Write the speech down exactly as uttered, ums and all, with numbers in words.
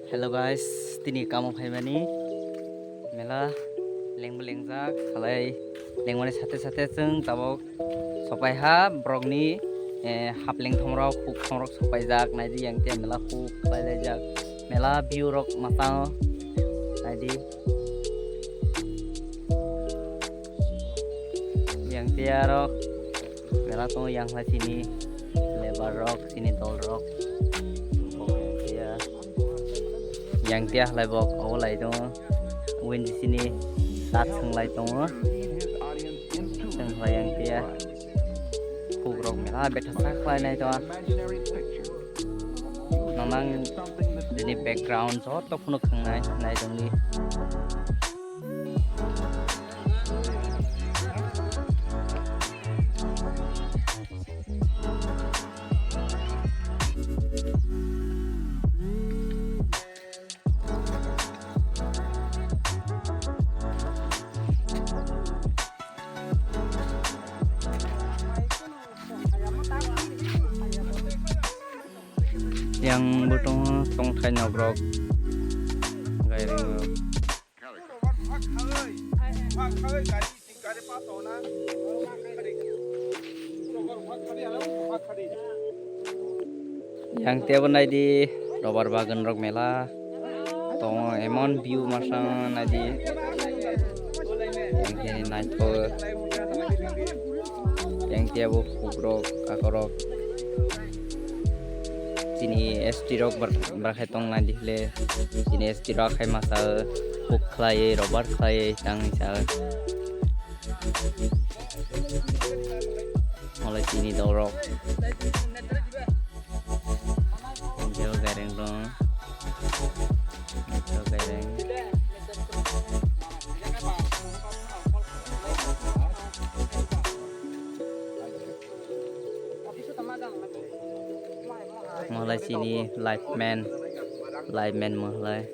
Hello guys, tini kamo phaimani mela lengbo lengjak, halai lengmani sathe sathe chwng tabok sopai ha borokni, eh, hapleng thomrok, huk thomrok sopaijak, naidi yang te mela huk khlai laijak, mela view rok masao naidi. Yang te aro mela tongo, yang hai chini lebar rok, chini dol rok. Bo yang te ya. Yang te ya halai bo obo lai tongo. Win di chini tat thwng lai tongo. Thwng lai yang te ya. Huk rok mela betha sa khlai nai tongo. Nonang bini background joto phunuk thwng nai, nai tongdi. Yang bo tongo tongthai nokrok, gairing rok. Yang tebo naidi rubber bagan rok mela tongo, emon view masa naidi. Yang tini naithok, yang tebo kukrok kakorok. Chini S T rok bar-, barkhai tong naidi le. Chini S T rok khai masa huk khlai, rubber khlai tang sa. Malai chini dorok. Jeo gareng dong. Jeo gareng. Malai chini live man, live man malai.